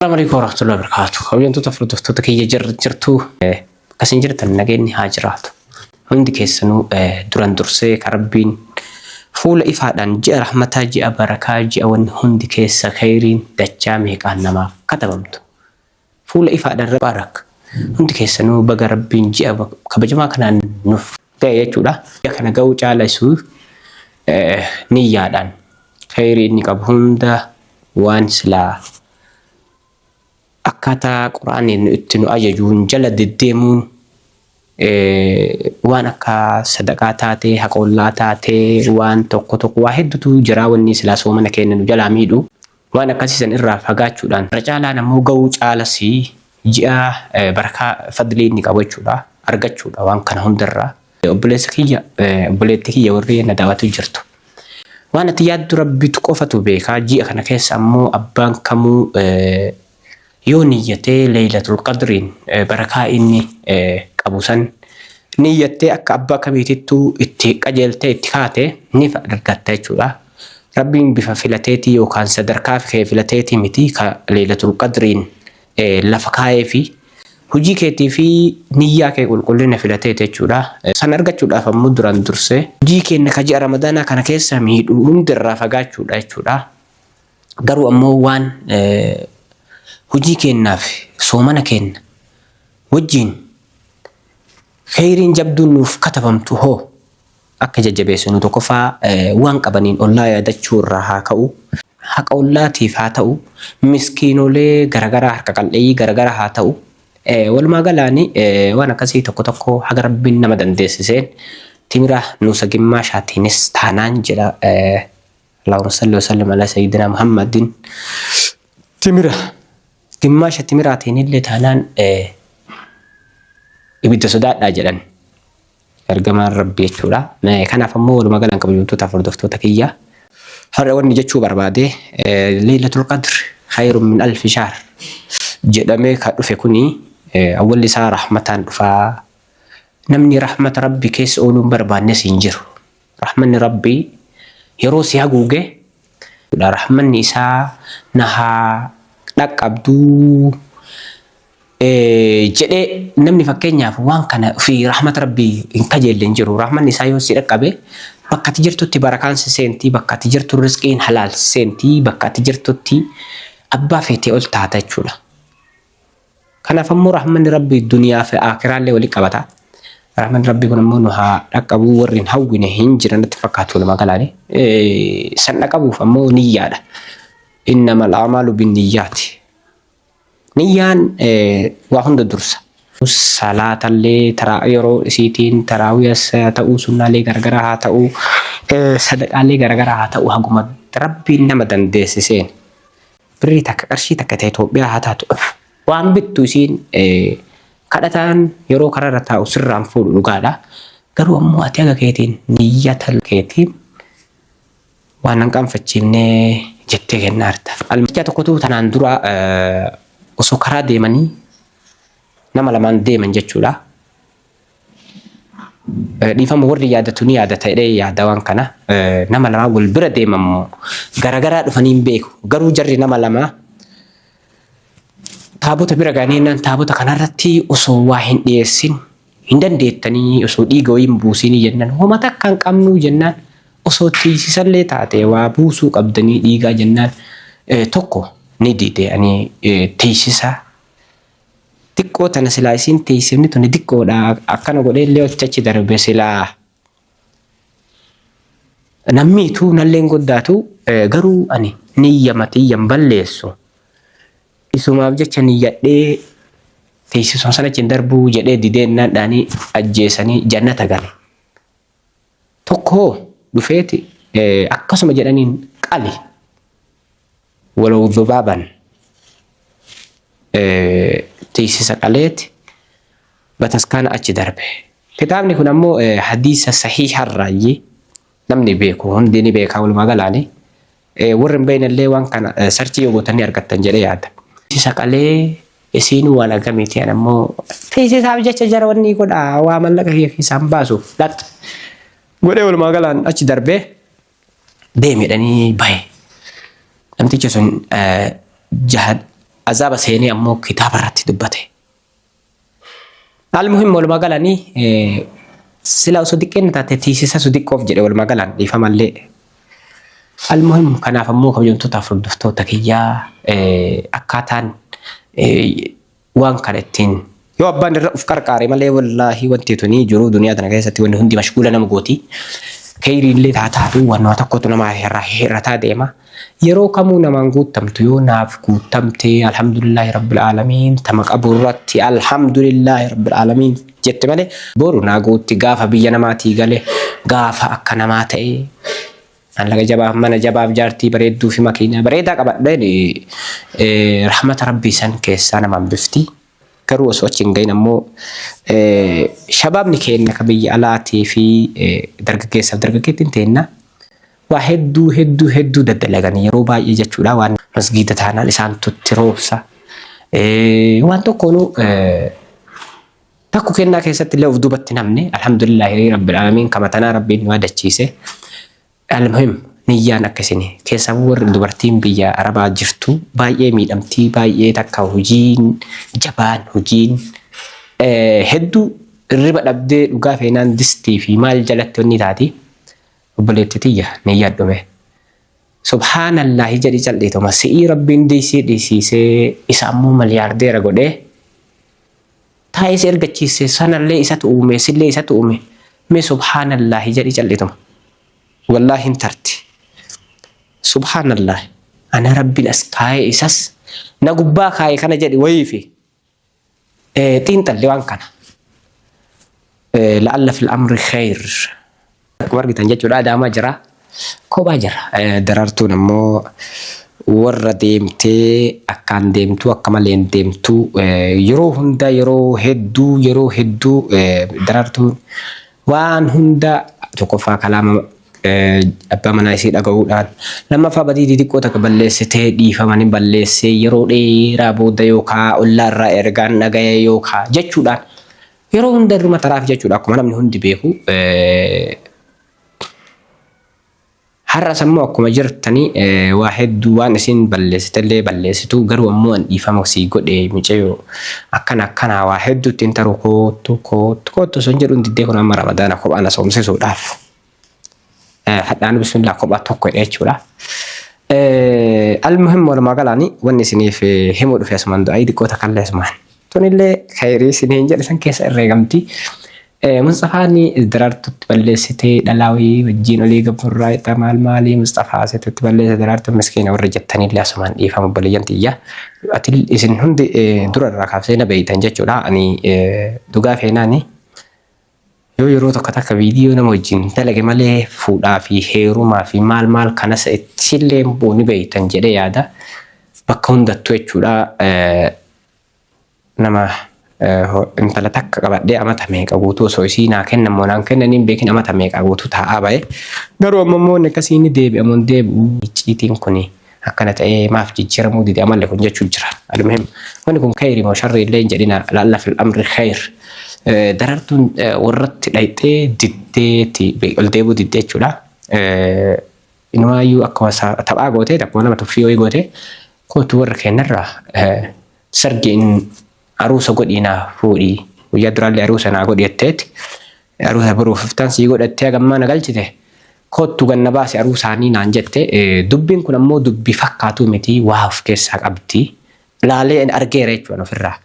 Assalamu alaikum warahmatullahi wabarakatuh. Kabajamtoota hordoftoota kiyya jirtu akkasiin jirtan nageenyi haa jiraatu. Hundi keessanuu duran dursee ka Rabbiin fuula ifaadhaan ji'a rahmataa, ji'a barakaa, ji'a wanni hundi keessa khayriin dachaa meeqaan namaaf katabamtu. Fuula ifaadhaan barak. Hundi keessanuu baga Rabbiin ji'a kabajamaa kanaan nuuf ga'e jechuudha. Ji'a kana ga'uu caala isuu niyyaadhaan khayrii inni qabu hunda waan silaa akkaataa Qur'aaniin itti nu ajajuun jala deddeemuun waan akka sadaqaa taatee, haqa ollaa taatee, waan tokko tokko waa hedduutu jira wanni silaa soomana keenya nu jalaa miidhu. Waan akkasii san irraa fagaachuudhaan irra caalaan ammoo ga'uu caalasii ji'a barakaa fadlii inni qabu jechuudha argachuudha waan kana hundarraa. Obboleessa kiyya obboleettii kiyya warri na daawwatu jirtu. Waan ati yaaddu Rabbitu qofatu beeka. Ji'a kana keessa ammoo abbaan kamuu yoo niyyatee Leeylatul Qadriin barakaa inni qabu san niyyattee akka abbaa kamiitittuu itti qajeeltee itti kaate ni argatta jechuudha. Rabbiin bifa filateetii yookaan sadarkaa kee filateetii miti ka Leeylatul Qadriin lafa kaa'ee fi hojii keetii fi niyyaa kee qulqullina filateeti jechuudha. San argachuudhaaf ammoo duraan dursee hojii keenya ka ji'a Ramadaanaa kana keessa miidhu hundirraa fagaachuudha jechuudha. Garuu ammoo waan hojii keenyaaf soomana keenya wajjin kheyriin jabduun nuuf katabamtu hoo akka jajjabeessinu tokkoffaa waan qabaniin ollaa yaadachuu irraa haa ka'u. Haqa ollaatiif haa ta'u, miskiinolee garagaraa harka qal'eeyyii garagaraa haa ta'u. Walumaa galaani waan akkasii tokko tokko haga Rabbiin nama dandeessiseen timira nuusa gimmaashaatiinis taanaan jedha. Allahumma salli wa sallim ala sayyidina Muhammadin. Timira gimmaasha timiraatiin illee taanaan ibidda sodaadhaa jedhan. Ergamaan Rabbii jechuudha. Kanaaf ammoo walumaa galaan kabajamtootaaf hordoftoota kiyya. Har'a wanni jechuu barbaade Leeylatul Qadr khayrun min alfi shahr jedhamee ka dhufe kuni awwalli isaa rahmataan dhufaa. Namni rahmata Rabbi keessa ooluu hin barbaannes hin jiru. Rahmanni Rabbii yeroo si haguuge rahmanni isaa na haa dhaqqabduu jedhee namni fakkeenyaaf waan kana fi rahmata Rabbii hin kajeelle hin jiru. Rahmanni isaa yoo si dhaqqabe bakka ati jirtutti barakaan si seentii, bakka ati jirtu rizqiin halaal si seentii, bakka ati jirtutti abbaa feetee ol taata jechuudha. Kanaaf ammoo rahmanni Rabbii duniyaa fi akiraallee walitti qabata. Rahmanni Rabbii kun ammoo nu haa dhaqqabuu warri hin hawwine hin jiran natti fakkaatu walumaa galaani. San dhaqqabuuf ammoo niyyaadha. Innamal a'maalu binniyyaati. Niyyaan waa hunda dursa. Salaatallee taraa yeroo isiitiin taraawiyas haa ta'uu sunnaalee garagaraa haa ta'uu sadaqaalee garagaraa haa ta'uu haguma Rabbiin nama dandeessiseen birrii takka qarshii takka ta'e Itoophiyaa haa taatu waan bittu isiin kadhataan yeroo kararra taa'u sirraan fuudhu dhugaadha. Garuu ammoo ati haga keetiin niyyata keetiin waan nan qaanfachiifne jettee kennaarta. Almichaa tokkotu tanaan dura osoo karaa deemanii nama lamaan deeman jechuudha. Dhiifama warri yaadatu ni yaadata jedhee yaada waan kana. Nama lamaan wal bira deeman garagaraa dhufanii hin beeku. Garuu jarri nama lamaa taabota bira ga'anii jennaan taabota kanarratti osoo waa hin dhiyeessin hin dandeettanii osoo dhiiga wayii hin buusinii jennaan homa takka hin qabnuu jennaan osoo tiisisallee taate waa buusuu qabdanii dhiigaa jennaan tokko ni dide ani tiisisa xiqqoo tana silaa isiin tiisifni tuni xiqqoodha akkana godhee illee achi darbe silaa nammiitu nalleen goddaatu garuu ani niyyama tiyyan balleessu isumaaf jecha niyyadhee teessisuma sana achiin darbuu jedhee dideennaan dhaanii ajjeesanii jannata gale. Tokko hoo dhufeeti akkasuma jedhaniin qali walaw dhubaaban teessisa qaleeti bataskaana achi darbe. Kitaabni kun ammoo hadiisa sahiiharraayyi namni beeku hundi ni beeka walumaa galaani. Warri hin beekne illee waan kana sarchii yoo gootan ni argattan jedhee yaada. Teessisa qalee isiinuu waan akkamiiti ani ammoo teessisaaf jecha jara wanni godha waa mallaqa kiyya keessaan baasu lax godhee walumaa galaan achi darbee deemi jedhanii bahe. Namtichi sun Azaaba seenee ammoo kitaaba irratti dubbate. Almuhim walumaa galanii sila osoo xiqqeenna taate tiisisa su xiqqoof jedhe walumaa galaan dhiifamallee. Almuhim kanaaf ammoo kabajamtootaaf hordoftoota kiyyaa akkaataan waan kana ittiin yoo abbaan irra uf qarqaare malee wallaahi wanti tuni jiruu duniyaa tana keessatti wanni hundi mashguula nama gooti. Keyriillee taa taatu wanuma tokkotu nama irraa hir'ataa deema. Yeroo kamuu namaan guuttamtu yoo naaf guuttamte alhamdulillaahi rabbil aalamiin tama qabu irratti alhamdulillaahi rabbil aalamiin jette malee boru naa guutti gaafa biyya namaatii gale gaafa akka namaa ta'e Maallaqa jabaaf mana jabaaf jaartii bareedduu fi makiinaa bareedaa qabadheen rahmata rabbii san keessaa nama hambifti. Garuu osoo achi hin gahin ammoo shabaabni keenna ka biyya alaatii fi dargaggeessaaf dargaggeettiin teenna waa hedduu hedduu hedduu daddalagan yeroo baay'ee jechuudha waan masgiida taanaan isaantu itti roobsa. Waan tokkoonuu Takku kennaa keessatti illee of duubatti hin hafne. Alhamdulillaahi Rabbil Aalamiin kama tanaa Rabbiin nu yaadachiise. Almuhim niyyaan akka isin keessaa warri dubartiin biyya Arabaa jirtu baay'ee miidhamtii baay'ee takka hojiin jabaan hojiin hedduu hirriba dhabdee dhugaa feenaan distii fi maal jalatti wanni taati obboleetti tiyya niyyaa dhume. Subhaanallahi jedhi cal'iituma si'ii Rabbiin diisii dhiisiisee isa ammoo miliyaardeera godhee taa'ee si ergachiisse sanallee isatu uume sillee isatu uume mee subhaanallaahi jedhi cal'ituma wallaahi hin tarti subhaanallaahi ana rabbiin as kaa'ee isas na gubbaa kaa'e kana jedhi wayii fi xiinxalli waan kana la'alla fil amri khayr Akkuma argitan jechuudha Adaamaa jira. Kophaa jira. Daraartuun ammoo warra deemtee akkaan deemtuu akka malee hin deemtuu yeroo hunda yeroo hedduu yeroo hedduu daraartuun waan hunda tokkoffaa kalaama abbaa manaa isii dhaga'uudhaan lammaffaa badii xixiqqoo takka balleessitee dhiifamanii balleessee yeroo dheeraa booda yookaa ollaa irraa ergaan dhaga'ee yookaa jechuudhaan Yeroo hunda irruma taraaf jechuudha akkuma namni hundi beeku. Har'as ammoo akkuma jirtanii waa hedduu waan isin balleessitellee balleessitu garuu ammoo an dhiifama sii godhe micayoo akkana akkanaa waa hedduu ittiin taru koottu koottu koottu osoo hin jedhuun diddee kun amma ramadaana kophaa na soomsisuudhaaf. Hadhaan bismillah kophaa tokko jedhe jechuudha. Almuhim walumaa galaani wanni isiniif himuu dhufe asumaan du'aa xiqqoo takkallee asumaan. Tunillee khayrii isiniin jedhe san keessa herreegamti. Musxafaan daraartutti balleessitee dhalaa wayii wajjin olii gabburraa ixa maal maalii Musxafaa asittutti balleesse daraartuun miskiina warri jettanillee asumaan dhiifama obboleeyyan tiyya. Ati isin hundi dura irraa kaasee na beeytan jechuudha. Ani dhugaa feenaani Yoo yeroo tokko takka viidiyoo nama wajjin dalage malee fuudhaa fi heerumaa fi maal maal kanas ittillee bu'u ni beektan jedhee yaada. Bakka hundattuu jechuudha nama intala takka qabadhee amata meeqa guutuu osoo isii naa kennan moo naan kennan hin beekin amata meeqa guutuu taa'aa ba'e. Garuu amma immoo inni akkasii ni deebi'a moo hin deebi'u icciitiin kuni akkana ta'ee maaf jijjiiramuu dide amalli kun jechuu jira. Almuhim wanni kun khayri moo sharri illee hin jedhina la'alla fil amri khayr. Darartuun warratti dhayxee diddeeti ol deebuu diddee jechuudha. Inumaayyuu akkuma taphaa gootee akkuma nama tuffii wayii gootee kootu warra keenyarraa sargiin aruusa godhii naa fuudhii guyyaa duraallee aruusa naa godhi jetteeti aruusa boruuf iftaan sii godhattee hagammaa na galchite koottu ganna baasi aruusaanii naan jette dubbiin kun ammoo dubbii fakkaatuu miti waa of keessaa qabdi laalee argeera jechuudha ofirraa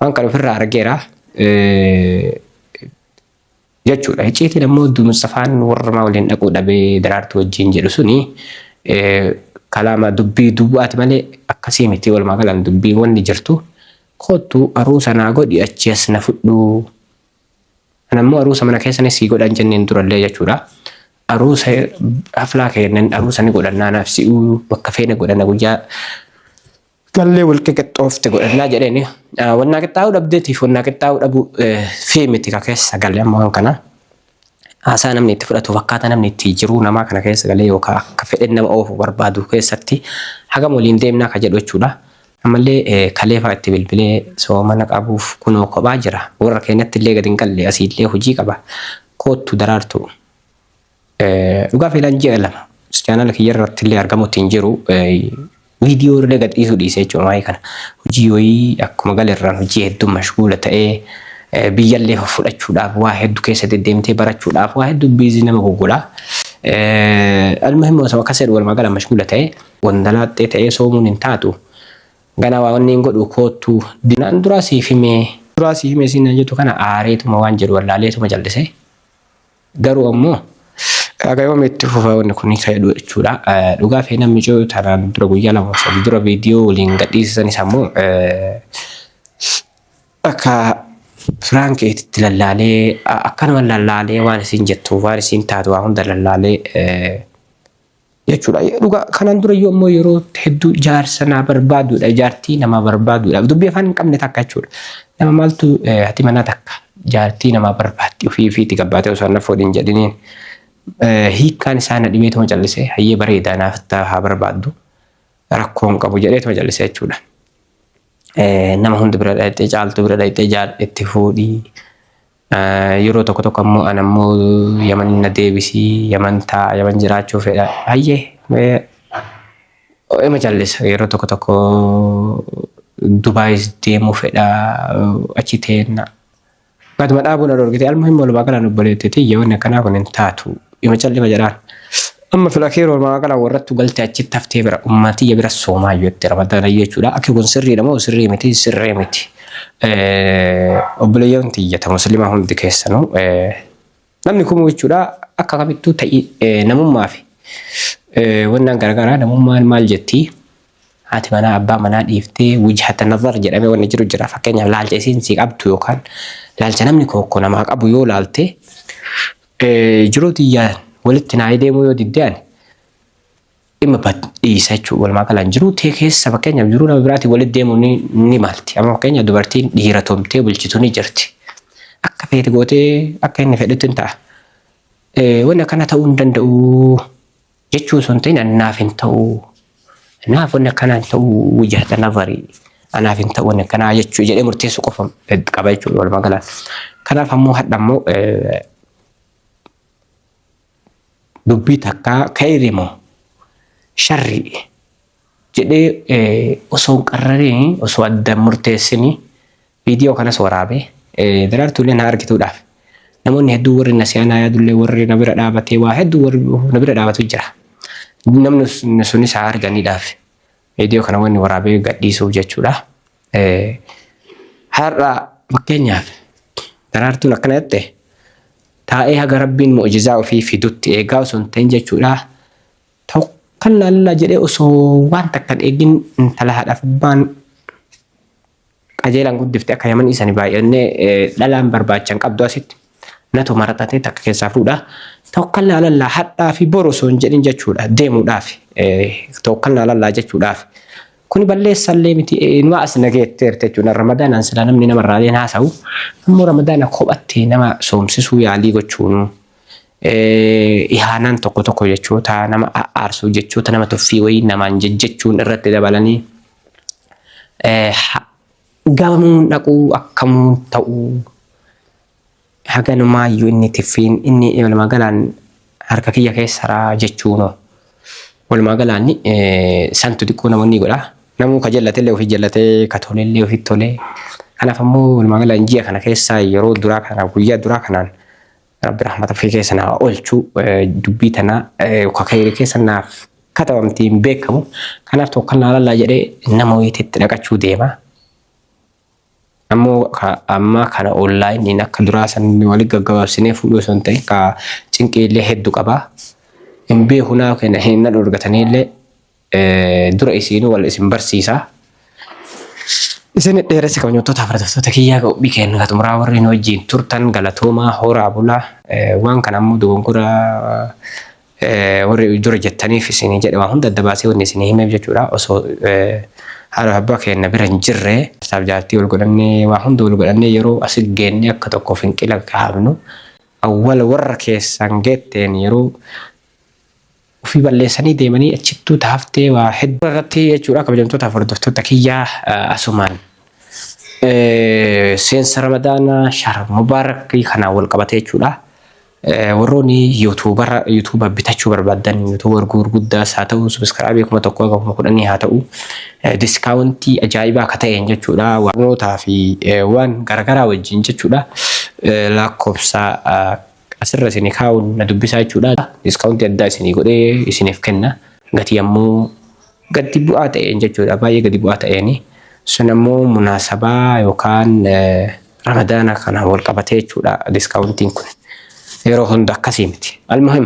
waan kana ofirraa argeera jechuudha. Icciitiin ammoo Mustafaan warra waliin dhaquu dhabee daraartuu wajjin jedhu suni kalaama dubbii duwwaati malee akkasii miti walumaa galaan dubbii wanni jirtu koottu aruusa naa godhi achi as na fudhu. Ana immoo aruusa mana keessanis sii godhan jenneen durallee jechuudha. Aruusa haflaa kennan aruusa ni godhannaa naaf si'uu bakka feene godhanna guyyaa Gallee wal qixxoofte godhannaa jedheeni. Wannaa qixxaa'uu dhabdeetiif wannaa qixxaa'uu dhabuu fi miti ka keessa galee amma waan kana. Haasaa namni itti fudhatu fakkaata namni itti jiruu namaa kana keessa galee yookaan akka fedhen nama oofu barbaadu keessatti hagam waliin deemnaa ka jedhu jechuudha. Ammallee kaleefaa itti bilbilee soomana qabuuf kunoo kophaa jira. Warra keenyatti illee gadi hin galle asiillee hojii qaba. Koottu daraartu. Dhugaa feelaan ji'a 2 chaanala kiyya irratti illee argamutti hin jiru. Viidiyoo illee gad dhiisuu dhiisee jechuudha waa'ee kana. Hojii wayii akkuma galerraan hojii hedduu mashguula ta'ee biyyallee fudhachuudhaaf waa hedduu keessa deddeemtee barachuudhaaf waa hedduu busy nama goggodha. Almuhimma osoo akkas jedhu walumaa gala mashguula ta'ee wandalaaxxee ta'ee soomuun hin taatu. Gana waa wanni hin godhu koottu. Naan duraa siif himee duraa siif himee siin jettu kana aareetuma waan jedhu wallaaleetuma jal'ise. Garuu ammoo haga yoom itti fufa wanni kun kan jedhu jechuudha. Dhugaa fi namni coo tanaan dura guyyaa 2 3 dura viidiyoo waliin gadhiisisanis ammoo akka prankiitti lallaalee, akkanuma lallaalee, waan isin jettu, waan isin taatu, waa hunda lallaalee jechuudha. Dhugaa kanaan dura iyyuu ammoo yeroo hedduu jaarsa naa barbaaduudha, jaartii namaa barbaaduudha. Dubbii afaan hin qabne takka jechuudha. Nama maaltu hati manaa takka jaartii namaa barbaaddi ofii ofiitti gabbaatee osoo na fuudhin jedhiniin hiikkaan isaa na dhibeetuma callisee, hayyee bareedaa naaf haa barbaaddu, rakkoo hin qabu jedheetuma callisee jechuudha. Nama hundi bira dhaqxee, Caaltuu bira dhaqxee jaar itti fuudhii, yeroo tokko tokko ammoo an ammoo Yaman na deebisii, Yaman taa, Yaman jiraachuu fedha, hayyee ima callisa. Yeroo tokko tokko Dubaayis deemuu fedha, achi teenna. Gaduma dhaabuu na dhorkite. Almuhim walumaa galaan obboleettii tiyya, wanni akkanaa kun hin taatu, ima callima jedhaan. Amma filakee walumaa galaan warrattu galte achitti haftee bira ummatiyya bira soomaa jetti Ramadaana jechuudha. Akki kun sirriidha moo sirrii miti? Sirrii miti. Obboleeyyan tiyyata musliimaa hundi keessanuu, namni kumuu jechuudha, akka kamittuu ta'ii namummaa fi wannaan garagaraa, namummaan maal jettii? Haati manaa abbaa manaa dhiiftee wijhata nazar jedhamee wanni jiru jira. Fakkeenyaaf, laalcha isiin si qabdu yookaan laalcha namni tokko namaa qabu yoo laalte, jiruu tiyyaan walitti naa deemuu yoo diddee, ani dhimma dhiisa jechuudha. Walumaa galaan jiruu tee keessa, fakkeenyaaf, jiruu nama biraatiin walitti deemuu ni malti. Amma fakkeenyaaf dubartiin dhiira tumtee bulchitu ni jirti. Akka feete gootee akka inni fedhutti hin ta'a. Wanni akkana ta'uu hin danda'u jechuu osoo hin ta'in, anaaf hin ta'u. Naaf wanni akkanaa hin ta'u, wijhata nazarii anaaf hin ta'u wanni akkanaa jechuu jedhee murteessuu qofa qaba jechuudha walumaa galaan. Kanaaf ammoo hadha ammoo dubbii takkaa kayri moo sharri jedhee osoo hin qarrariin, osoo adda murteessini viidiyoo kanas waraabee Daraartuullee na argituudhaaf, namoonni hedduu warri na si'anaa yaadullee, warri na bira dhaabatee waa hedduu warri na bira dhaabatu jira. Namni sunis haa arganiidhaaf viidiyoo kana wanni waraabee gadhiisuuf jechuudha. Har'a fakkeenyaaf Daraartuun akkana jette, taa'ee haga Rabbiin mu'jizaa ofii fidutti eegaa osoo hin ta'in jechuudha. Tokkan laallaa jedhee osoo waan takka hin eegin, intala haadhaaf abbaan qajeelaan guddifte akka Yaman isani baay'annee dhalaan barbaachan qabdu asitti natu maraxatee takka keessaa fuudha. Tokkan laalallaa hadhaa fi boru osoo hin jedhin jechuudha deemuudhaaf, tokkan laalallaa jechuudhaaf. Kuni balleessallee miti, inuma as nageetteerte jechuudha. Ramadaanaan silaa namni namarraa illee haasa'u, ammoo Ramadaana kophatti nama soomsisuu yaalii gochuunu ihaanaan tokko tokko jechoota nama aarsuu, jechoota nama tuffii wayii namaan jejjechuun irratti dabalanii gabamuun dhaquu akkamuun ta'uu, haganumaayyuu inni tiffiin inni walumaa galaan harka kiyya keessaraa jechuunoo walumaa galaan santu xiqqoo namoonni godha. Namuu ka jallatellee ofii jallatee, ka tolellee ofii tolee. Kanaaf ammoo walumaa galaan ji'a kana keessaa yeroo duraa kana, guyyaa duraa kanaan Rabbi rahmata ofii keessa naa oolchu, dubbii tana ka kayri keessa naaf katabamti hin beekamu. Kanaaf tokko naa lallaa jedhee nama wayiititti dhaqachuu deema. Ammoo amma kana onlineiin akka duraa san walitti gaggabaabsinee fuudhuu osoo hin ta'in, ka cinqiillee hedduu qaba. Hin beeku, naa kenna hin na dhorgatanii illee dura isiinuu wal isin barsiisa. Isin dheeressa, kabajamtoota hordoftoota kiyyaa, qophii keenya xumuraa warri nu wajjin turtan galatoomaa, horaa bulaa. Waan kana ammoo dogongora warri dura jettaniif isin jedhe, waan hunda adda baasee wanni isin himeef jechuudha. Osoo haadha abbaa keenya bira hin jirre, isaaf jaartii wal godhannee, waa hunda wal godhannee, yeroo asi geennee akka tokko finqila kaafnu, awwala warra keessan geetteen yeroo ofii balleessanii deemanii achittuu taaftee waa hedduu irratti jechuudha. Kabajamtoota hordoftoota kiyyaa, asumaan seensa Ramadaanaa shahar mubaarakii kanaan wal qabatee jechuudha. Warroonni YouTubara YouTuba bitachuu barbaaddan YouTuber gurguddaas haa ta'u subscribe 1000 haga 10,000 haa ta'u discountii ajaa'ibaa akka ta'een jechuudha. Barnootaa fi waan garaagaraa wajjin jechuudha. Lakkoofsa asirra isinii kaa'uun na dubbisaa jechuudha. Discountii addaa isinii godhee isiniif kenna. Gatii ammoo gadi bu'aa ta'een jechuudha. Baay'ee gadi bu'aa ta'een. Sun ammoo munaasabaa yookaan Ramadaana kana wal qabatee jechuudha discountiin kun. Yeroo hunda akkasii miti. Almuhim.